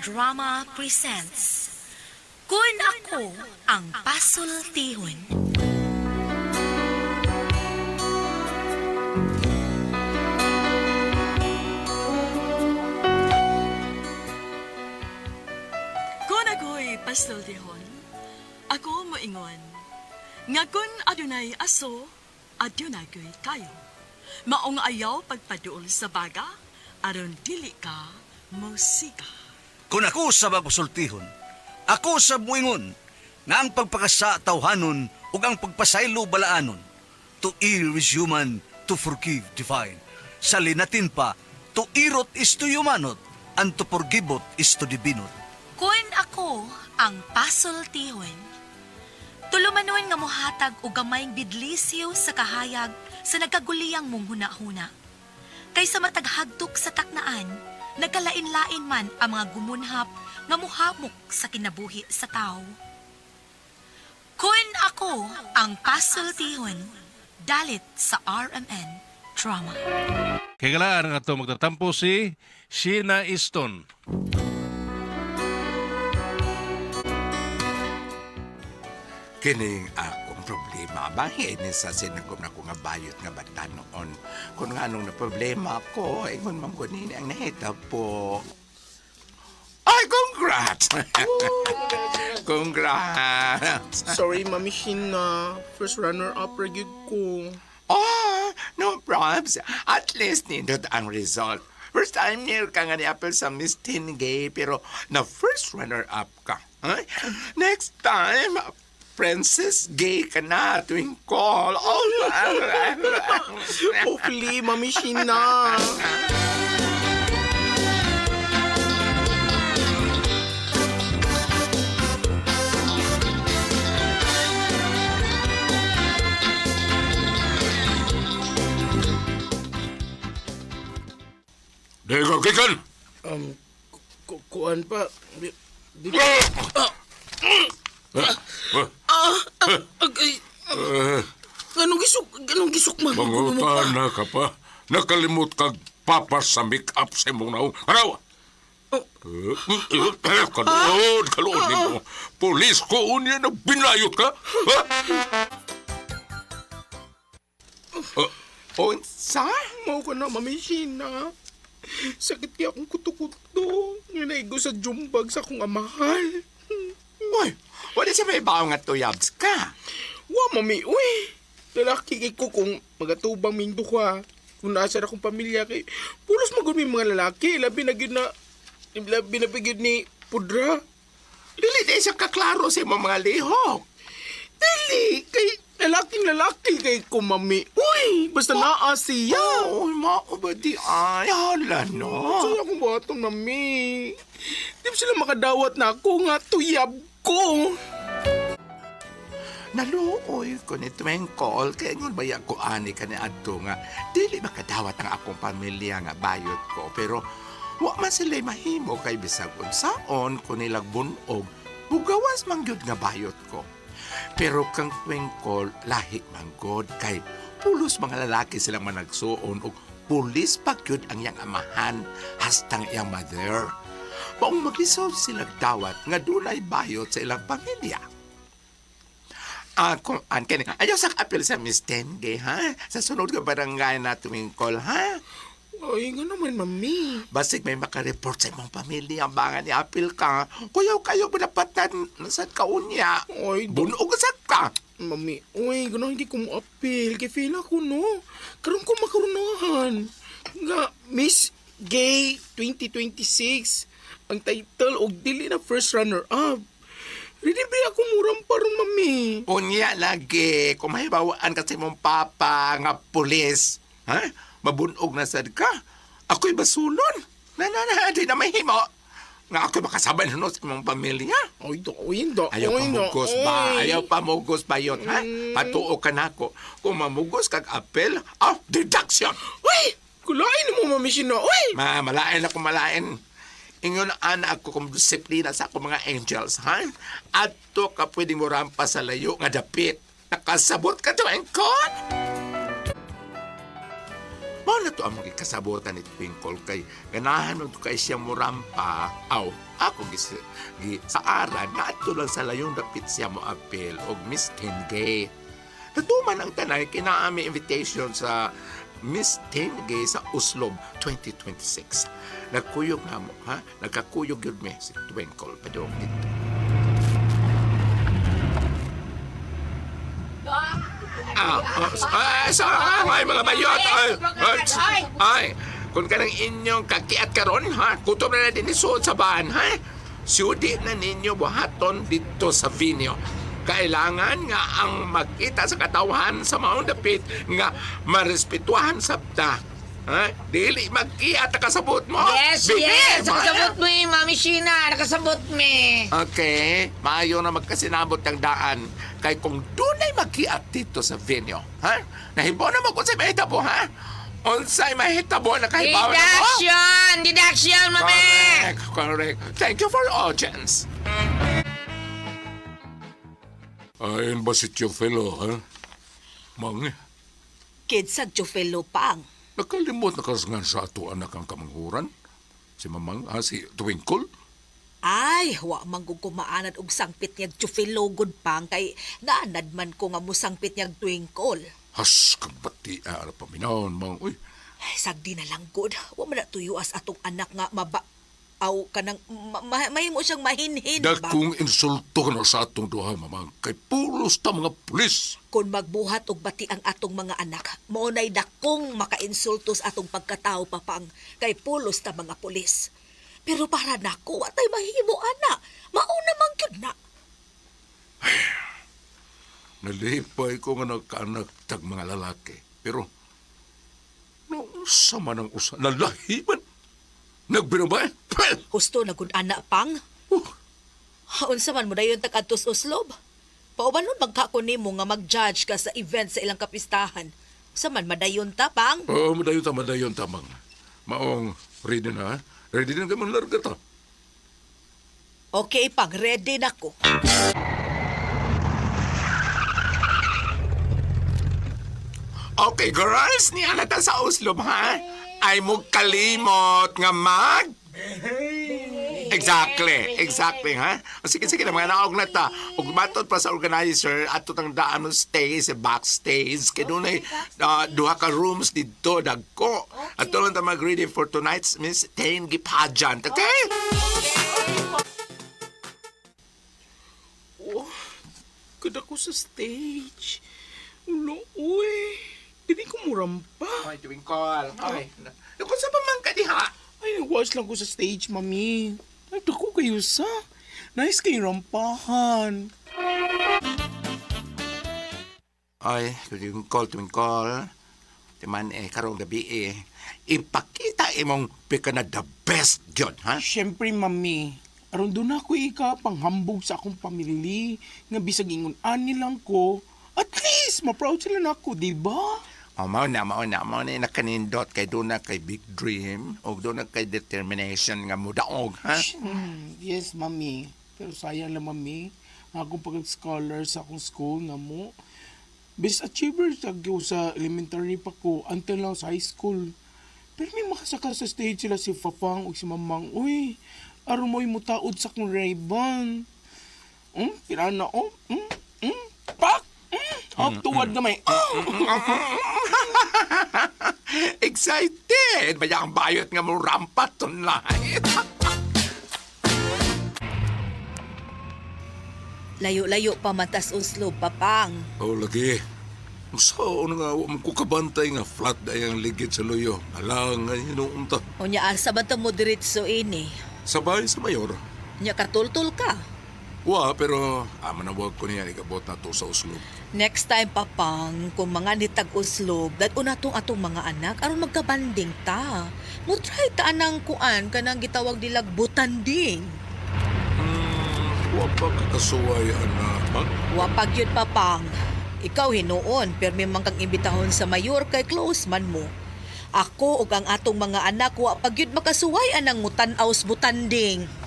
Drama presents Kun Ako Ang Pasultihon. Kung ako'y pasultihon, ako moingon, nga kun adunay aso, adunay ko'y kayo. Maong ayaw pagpaduol sa baga, aron dili ka musika. Kung ako sa magpasultihon, ako sa muingon, nga ang pagpakasa tawhanon ug ang pagpasaylo balaanon. To err is human, to forgive divine. Sa linatin pa, to irot is to humanot, and to forgivot is to divinot. Kun ako ang pasultihon. Tulumanon nga mohatag og gamayng bidlisiw sa kahayag sa nagkaguliyang mong huna-huna. Kaysa mataghagtok sa taknaan, nagkalain-lain man ang mga gumunhap nga muhamok sa kinabuhi sa tao. Kun ako ang pasultihon, dalit sa RMN Drama. Kailangan nga ito magtatampo si Sheena Easton. Kining akong problema, bahin ni sa sinagom na ko nga bayot nga bata noon. Kung nga anong na problema ko, ingon man ko nini ang nahitabo. Ay, congrats! Congrats! Sorry, Mami Sheena. First runner-up ra gyud ko. Oh, no probs. At least nindot ang result. First time near ka nga ni Apple sa Miss Teen Gay, pero na first runner-up ka. Huh? Next time, Princess Gay ka na tuwing call. Oh, Hopefully, Mami Sheena. Dego, gikan! Kuan pa. Di, Agay. Anong gisuk? Anong gisuk man? Mangutana ka pa. Nakalimot kag papas sa make-up sa imong naong. Araw! Oh. Kaluod, kaluod nimo. Pulis ko unya na binayot ka. Ha? Unsa? Mao ka na, Mami Sheena. Sakit kaya akong kuto-kuto. Nga naigo sa jumbag sa akong amahan. Uy, wala siya may bawo nga tuyabs ka. Wa, Mami. Uy, lalaki kay ko kung magatubang mindo ka. Kung nasa na akong pamilya kay pulos magud may mga lalaki. Labi na gyud na, labi na gyud ni Pudra. Dili di siya kaklaro sa imong mga lihok. Dili, kay lalaking lalaki kay ko, Mami. Uy, basta naa siya. Oh, mao ba di ay? Hala no. Saya akong buhaton, Mami. Di ba sila makadawat na ako nga tuyab ko? Naluoy ko ni Twinkle kay ingon baya ko ani kani adto nga dili makadawat ang akong pamilya nga bayot ko, pero wa man sila mahimo kay bisag unsaon ko nilag bunog bugawas man gyud nga bayot ko. Pero kang Twinkle lahi man gud kay pulos mga lalaki silang managsuon og pulis pa gyud ang iyang amahan hastang iyang mother. Maong maglisod silang dawat nga dunay bayot sa ilang pamilya. Ah, kung an kini. Ayaw sa apel sa Miss Tenge, ha? Sa sunod ka barangay na tuwing call, ha? Ay, nga naman, Mami. Basig may makareport sa imong pamilya ang bangan ni apel ka. Kuyaw kayo manapatan sa kaunya. Ay, Bunog sa ka. Mami, uy, gano'n hindi ko mo-appeal. Kay feel ako, no? Karon ko makarunahan. Nga, Miss Gay 2026. Ang title og dili na first runner-up. Ready ba ako murang parang, Mami? Unya lagi, kung mahibawaan ka sa imong papa nga pulis, ha? Mabunog na sad ka. Ako'y basulon. Na, na, na, di na mahimo. Nga ako'y makasabay na sa imong pamilya. Ay, do, uy, do, Ayaw uy, do, pamugos ba? uy. Ayaw pamugos ba yun, ha? Patuo ka na ako. Kung mamugos kag apel, ah, deduction! Uy! Kulain mo, Mami Shina. Uy! Ma, malain ako, malain. Ingon ana ako kung disiplina sa akong mga angels, ha? Adto ka pwedeng mo rampa sa layo nga dapit. Nakasabot ka to, Engkon! Mao Mao na to ang mga kasabotan ni Twinkle kay ganahan nun kay siya murampa. Aw, ako gis, gi, saaran nga adto lang sa layong dapit siya mo apel og Miss Tengay. Natuman ang tanay kinaami invitation sa Miss Tengay sa Oslob 2026. Nagkuyog na mo, ha? Nagkakuyog yun me si Twinkle padung dito. Ah, ah, ah, sa ay, mga bayot. Ay, ay, ay, kung kanang inyong kakiat karon ha, kutob na na din isuod sa baan, ha? Sudi na ninyo buhaton dito sa venue. Kailangan nga ang makita sa katawhan sa maong dapit nga marespetuhan sabta. Ha? Dili magkiat ang kasabot mo. Yes, Bigay, yes! ma- Nakasabot mo eh, Mami Sheena! Nakasabot me! Okay, maayo na magkasinabot ng daan. Kay kung dunay magkiat dito sa venue, ha? Nahibo na mo kung sa'y mahitabo, ha? Unsay mahitabo na kahibaw na mo? Deduction! Deduction, Mami! Correct, correct. Thank you for audience. Ayon ba si Teofilo, ha? Mang, Kidsag Chofelo pang. nakalimot na kasngan sa ato anak ang kamanghuran? Si Mamang, ha? Si Twinkle? Ay, wa man gud ko maanad og sangpit niyag Chofelo gud pang kay naanad man ko nga mosangpit niyag Twinkle. Has, kagbati, ah, paminawon, mang, uy. Ay, sagdi na lang gud. Wa man na tuyuas atong anak nga maba aw kanang mahimo siyang mahinhin ba? Dakong insulto na sa atong duha, Mamang, kay pulos ta mga pulis. Kung magbuhat og bati ang atong mga anak, mao nay dakong makainsulto sa atong pagkatao papang kay pulos ta mga pulis. Pero para nako, wa tay mahimo ana. Mao naman gyud na. Nalipay ko nga nagkaanak tag mga lalaki. Pero, noong sama ng usa, lalahiban. Nagbinabay? Pwel! Husto na gud ana pang. Unsa man mo dayon tag adtos Oslob? Pauban nun magka ko nimo nga mag-judge ka sa event sa ilang kapistahan. Unsa man madayon ta pang? Oo, madayon ta, madayon ta, mang. Maong, ready na, ha? Ready na ka larga ta. Okay pang, ready na ko. Okay, girls, niya na ta sa Oslo, ha? Ay mo kalimot nga mag... Exactly, exactly, ha? O sige, sige na, mga naog na ta. Ug matod pa sa organizer, ato tang daan mo stay sa backstage. Kay dunay duha ka rooms didto, dagko. Ato lang ta mag-ready for tonight's Miss Tengi pageant, okay? Oh, kada ko sa stage. Ulo, uy. Dili ko murampa. Ay, Twinkle. Ay, kung sa pa man ka diha? Ay, nag-watch lang ko sa stage, mami. Ay, dako kayo sa. Nice kayo rampahan. Ay, twinkle, twinkle. Timan eh, karong gabi eh. Ipakita imong pika na the best yun, ha? Siyempre, mami. Aron doon ako ika panghambog sa akong pamilya nga bisag ingon ani lang ko. At least ma-proud sila nako, di ba? Oh, mao na, mao na, mao na nakanindot kay doon na kay big dream o doon na kay determination nga mudaog, ha? Yes, mami. Pero sayang lang, mami. Ang akong pag-scholar sa akong school nga mo. Best achiever sa, sa elementary pa ko until now sa high school. Pero may makasaka sa stage sila si Fafang o si Mamang. Uy, aron mo'y mutaod sa akong Ray-Ban. Pirana, oh, pak! Up tuwad gamay. Oh! Excited! Baya ang bayot nga mo rampat tonight. Layo-layo pa man tas Oslob papang. Oh, lagi. Saan nga, wa man ko kabantay nga flat na ang ligid sa luyo. Alang nga hinuon ta. Unya asa ba ta mo diretso ini? Sabay sa mayor. Nya katultol ka. Wa, pero ama na wag ko niya ikabot na to sa Oslo. Next time papang, kung mga nitag uslob, dad una tong atong mga anak aron magkabanding ta. Mo try ta anang kuan kanang gitawag nilag butanding. Wa pa kakasuway, anak. Mang, Wapag yun papang. Ikaw hinuon, pero may man kang imbitahon sa mayor kay close man mo. Ako ug ang atong mga anak wa pag yun makasuway anang mutan-aw sa butanding.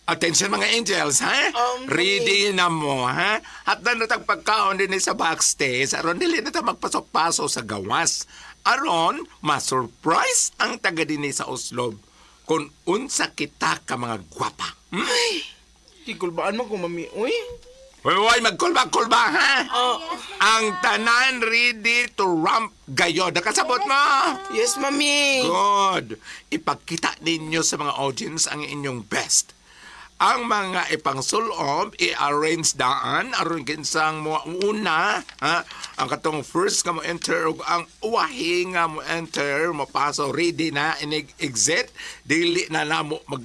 Attention mga angels, ha? Ready na mo, ha? At na tag pagkaon din sa backstage, aron dili na ta magpasok-paso sa gawas. Aron, ma-surprise ang taga dinhi sa Oslob kung unsa kita ka mga gwapa. Gikulbaan man ko, mami. Uy. Hoy, hoy, magkulba-kulba, ha? Ang tanan ready to ramp gayo. Nakasabot mo? Yes, mami. Good. Ipakita ninyo sa mga audience ang inyong best. Ang mga ipangsulob, i-arrange daan aron kinsang mo una, ha? Ang katong first nga mo enter ug ang uwahi nga mo enter, mopaso ready na inig exit, dili na namo mag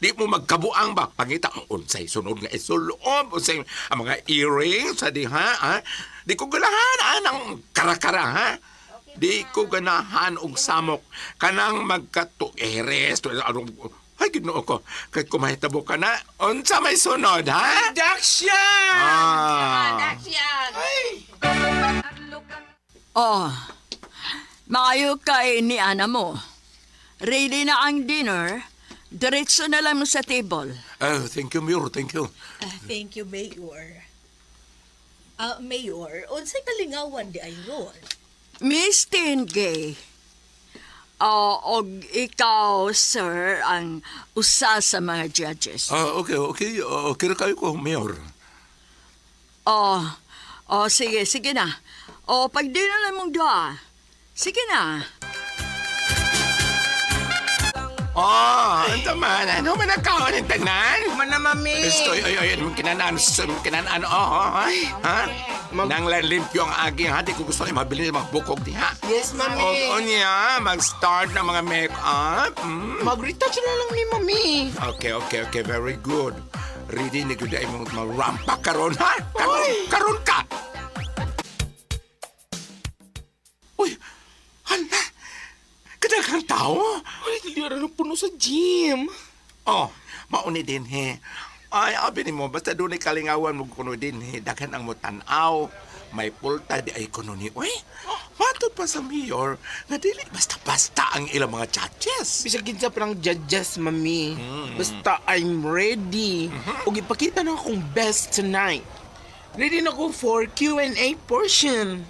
di mo magkabuang ba pangita ang unsay sunod nga isulob unsay ang mga earrings sa diha, ha? Di ko ganahan anang karakara, ha? Di ko ganahan og samok kanang magkatueres anong. Ay, Ginoo ko, kay kumahitabo ka na unsa may sunod, ha? Deduction! Ah. Deduction! Oh, maayo kay ni ana mo. Ready na ang dinner. Diretso na lang mo sa table. Oh, thank you, Mayor. Thank you. Thank you, Mayor. Mayor, unsay kalingawan di ay ron? Miss Tingay. Oh, og ikaw, sir, ang usa sa mga judges. Ah, okay, okay. Okay ra kayo ko, Mayor. Oh, oh, sige, sige na. Oh, pag dinner lang mong doa. Sige na. Oh, unsa man? Ano man ang kaon ang tanan? Mana, mami. Estoy, oy, oy, anong kinanan, kinanan, oh, oh, ha? Ha? Nang limpyo ang aging, ha? Di ko gusto ay mabili ng mga bukog diha. Yes, mami. O, niya, mag-start ng mga make-up. Mag-retouch na lang ni mami. Okay, very good. Ready na gud ay mo marampa karon, ha? Karon, karon ka! Uy, hala! Kadaghang tao! Ay, dili ra na puno sa gym. Oh, mauni din he. Ay, abi nimo basta dunay kalingawan mo kuno din he. Daghan ang mo tan-aw. May pulta di ay kuno ni. Uy, matod pa sa mayor nga dili basta-basta ang ilang mga judges. Bisag kinsa pa ng judges, mami. Basta I'm ready. Ug ipakita na akong best tonight. Ready na ko for Q&A portion.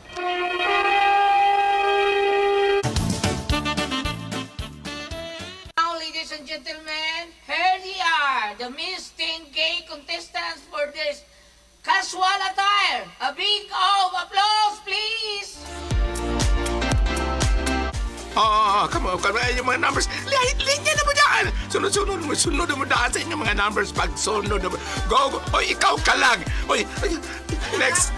Now, ladies and gentlemen, here they are, the Miss Teen Gay contestants for this casual attire. A big of applause, please! Oo, oh, come on, come on, yung mga numbers. Linya na mo daan. Sunod-sunod mo, sunod mo daan sa inyong mga numbers. Pag sunod mo, go, go. Oy, ikaw ka lang. Oy, oy, next,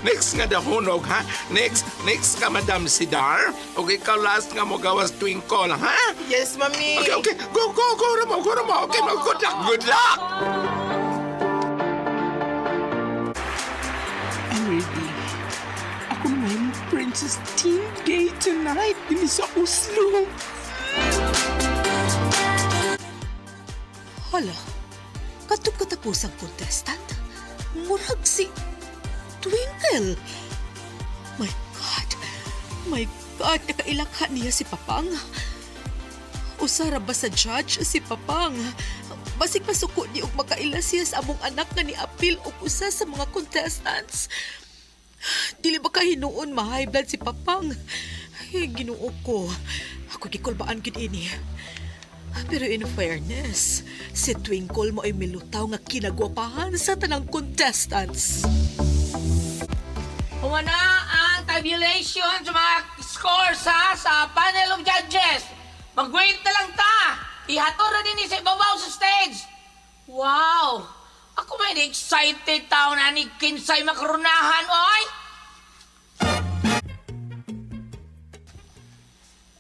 next nga dahunog, ha? Next, next ka, Madam Sidar. Okay, ikaw last nga mo gawas twinkle, ha? Yes, mami. Okay. Go, go, go, Ramo, go, Ramo. Okay, good luck, good luck. I'm ready. Ako na may Princess Teen Gay tonight din sa Oslo. Hala, katong katapos ang contestant, murag si Twinkle. My God, my God, nakailangha niya si Papang. Usara ba sa judge si Papang? Basig masuko ni og makaila siya sa among anak nga ni-apil og usa sa mga contestants. Dili ba kahinuon ma-high blood si Papang? Ay, Ginoo ko. Ako gikulbaan gid ini. Pero in fairness, si Twinkle mo ay milutaw nga kinagwapahan sa tanang contestants. Humana ang tabulation sa mga scores ha, sa panel of judges. Mag-wait na lang ta. Ihatod na din sa ibabaw sa stage. Wow! Ako may excited tao na ni Kinsay makarunahan, oy!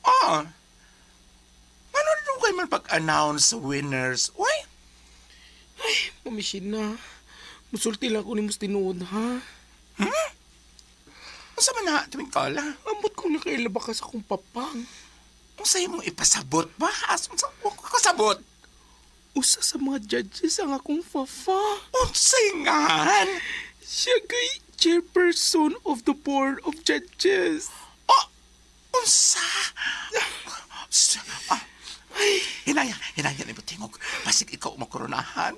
Oh. Ano na kayo man pag-announce sa winners? Uy, Mami Sheena, musulti lang ako ni Mus tinuod, ha? unsa man na, twinkle, ha? Ambot kong nakaila ba ka sa akong papang. Unsa imong ipasabot ba? Unsa ko kasabot? Usa sa mga judges ang akong fafa. Unsay ngan? Siya kay chairperson of the board of judges. Oh, unsa? Ah, hinay, Hinaya, hinaya ni tingog. Basig ikaw makoronahan.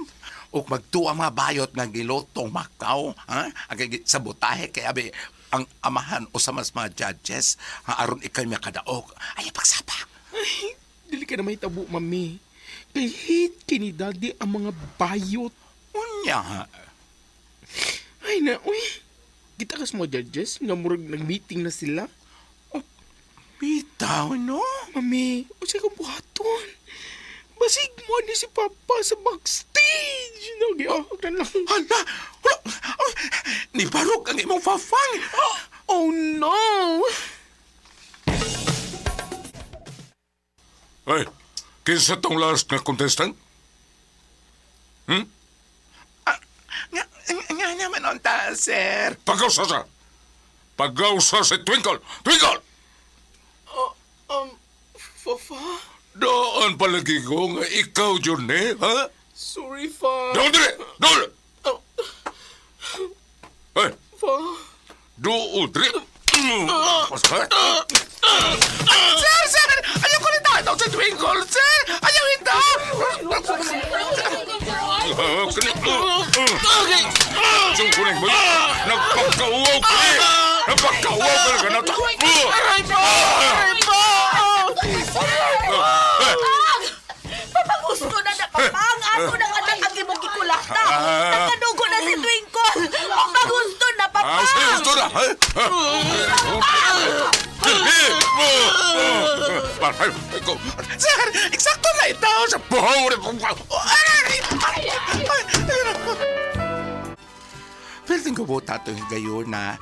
O magtuwa mga bayot nga gilotong Macau. Ha? Ang sabotahe kay abi ang amahan o sa mas mga judges ha, aron ikay makadaog. Ay, pagsapa. Ay, dili ka na mahitabo, mami. Kay hate kini daddy ang mga bayot. Unya. Ay na, uy. Kita kas mga judges nga murag nag-meeting na sila. Oh, bitaw, no? Mami, unsay kang buhaton? Basig mo ni si Papa sa backstage. Nagiahag na lang. Hala! Hala! Oh, ni barog ang imong fafang! Oh no! Ay, kinsa tong last nga contestant? Ah, nga, nga naman unta, sir. Pagawsa sa! Pagawsa si Twinkle! Twinkle! Um, Fafa? Daan palagi ko nga ikaw yun eh, ha? Sorry, Fa. Doon dire! Doon! Oh, Ay, Fa. doon dire! Sir, sir! Ayaw ko rin sa Twinkle, sir! Ayaw ito! Sungkunin mo! Nagpagkauwaw ka eh! Nagpagkauwaw ka na ganata! Aray po! Aray po! Papagusto na na, Papang! Ato ng anak ang imong gikulata! Nakadugo na si Twinkle! Papagusto na, Ah, sige, Papang! gusto na! Patay! Ikaw! Sir, eksakto na ito! Sa buhaw rin! Aray! Aray! Aray! Pwede ko buta ito yung gayon na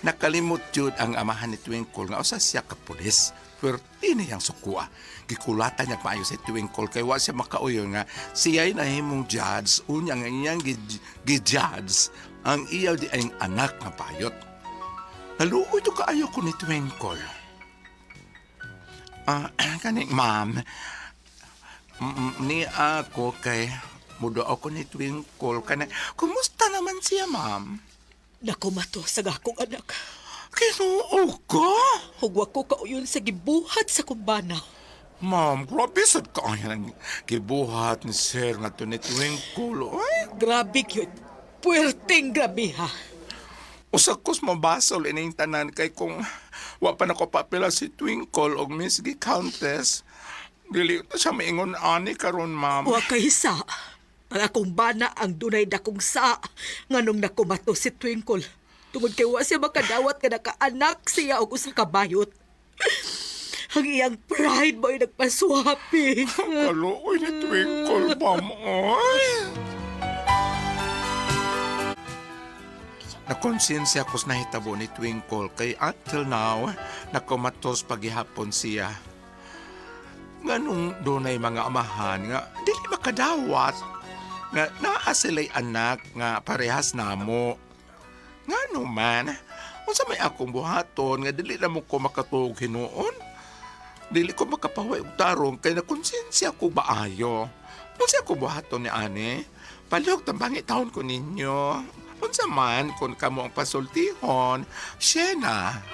nakalimot yun ang amahan ni Twinkle nga usa siya ka pulis. Pero na yang sukua. Gikulatan niya maayo si Twinkle kay wa siya makauyon nga siya'y nahimong judge unya nga iyang gi-judge ang iyaw di ang anak nga bayot. Naluoy to kaayo ko ni Twinkle. Ah, kaning ma'am, ni ako kay mudo ako ni Twinkle kana. Kumusta naman siya, ma'am? Nako mato sa akong anak. Kinuo ka? Hugwa ko kauyon sa gibuhat sa kumbana. Ma'am, grabe sad ka ang gibuhat ni sir nga to ni Twinkle. Ay, Grabe gyud. Puwerteng grabe ha. usa kos mabasol ining tanan kay kung wa pa nako papila si Twinkle og Miss G Countess. Dili ta siya maingon ani karon, ma'am. Wa kay sa. Ang akong bana ang dunay dakong sa. Nganong nakumato si Twinkle. Tungod kay wa siya makadawat nga nakaanak siya og usa ka bayot. Ang iyang pride mo'y nagpaswapi. Kaluoy ni Twinkle, ma'am. Ay. Nakonsensya ko sa nahitabo ni Twinkle kay until now, nakumatos pagihapon siya. Nganong dunay mga amahan nga dili makadawat nga naa sila'y anak nga parehas namo. Ngano man, unsa may akong buhaton nga dili na mo ko makatuog hinuon? Dili ko makapahuway og tarong kay nakonsensya ko baayo. Unsa ko buhaton ni ani? Palihog tambangi taon ko ninyo. Unsa man kung kamo ang pasultihon, siya na.